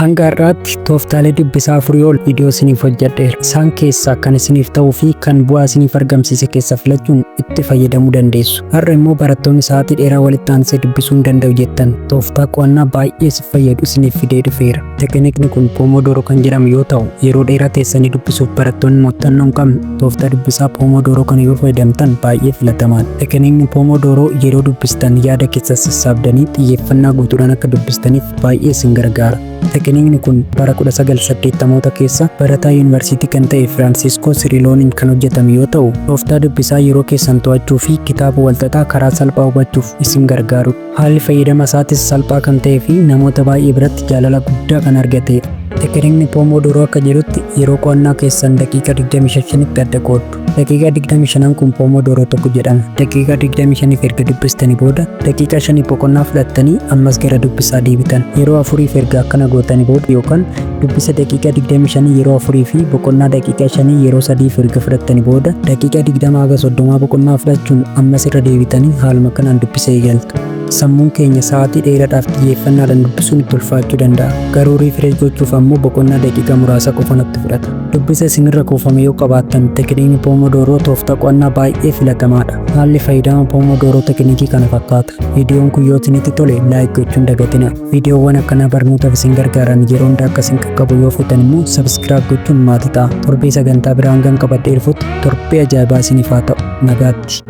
Hanga har'aatti tooftaalee dubbisaa afurii ol viidiyoo isiniif hojjedheera. Isaan keessaa kan isiniif ta'uu fi kan bu'aa isiniif argamsiise keessa filachuun itti fayyadamuu dandeessu. Har'a immoo barattoonni sa'aatii dheeraa walitti aansee dubbisuu hin danda'u jettan tooftaa qo'annaa baay'ee si fayyadu isiniif fidee dhufeera. Tekniikni kun Pomodoro kan jedhamu yoo ta'u, yeroo dheeraa teessanii dubbisuuf barattoonni muuxannoo hin qabne tooftaa dubbisaa Pomodoro kana yoo fayyadamtan baay'ee filatamaadha. Tekniikni Pomodoro yeroo dubbistan yaada keessa sassaabdanii xiyyeeffannaa guutuudhaan akka dubbistaniif baay'ee isin gargaara. Tekniikni kun bara 1980moota keessa barataa yuunivarsiitii kan ta'e Firaansiskoo Sirilooniin kan hojjetame yoo ta'u, tooftaa dubbisaa yeroo keessan to'achuu fi kitaaba walxaxaa karaa salphaa hubachuuf isin gargaarudha. Haalli fayyadama isaatis salphaa kan ta'ee fi namoota baay'ee biratti jaalala guddaa kan argatedha. Tekniikni Pomodoro akka jedhutti yeroo qo'annaa keessan daqiiqaa 25tti adda qooddu. Daqiiqaa 25 kun Pomodoro tokko jedhama. Daqiiqaa 25 erga dubbistanii booda daqiiqaa 5 boqonnaa fudhattanii ammas gara dubbisaa deebitan. Yeroo afuriif erga akkana gootanii booda yookaan dubbisa daqiiqaa 25 yeroo afurii fi boqonnaa daqiiqaa 5 yeroo sadiif erga fudhattanii booda daqiiqaa 20 haga 30 boqonnaa fudhachuun ammas irra deebitanii haaluma kanaan dubbisa eegaltu. Sammuun keenya sa'aatii dheeraadhaaf xiyyeeffannaadhaan dubbisuun itti ulfaachuu danda'a. Garuu refresh gochuuf ammoo boqonnaa daqiiqaa muraasa qofa natti fudhata. Dubbisa isinirra kuufame yoo qabaattan tekniikni Pomodoro tooftaa qo'annaa baay'ee filatamaadha. Haalli fayyadama Pomodoro tekniikii kana fakkaata. Viidiyoon kun yoo isinitti tole like gochuun dagatina. Viidiyoowwan akkanaa barnootaaf isin gargaaran yeroo hunda akka isin qaqqabu yoo feetan immoo subscribe gochuun maatii ta'a. Torbee sagantaa biraa hangan qabadhee dhufutti torbee ajaa'ibaa isiniif haa ta'u. Nagaatti.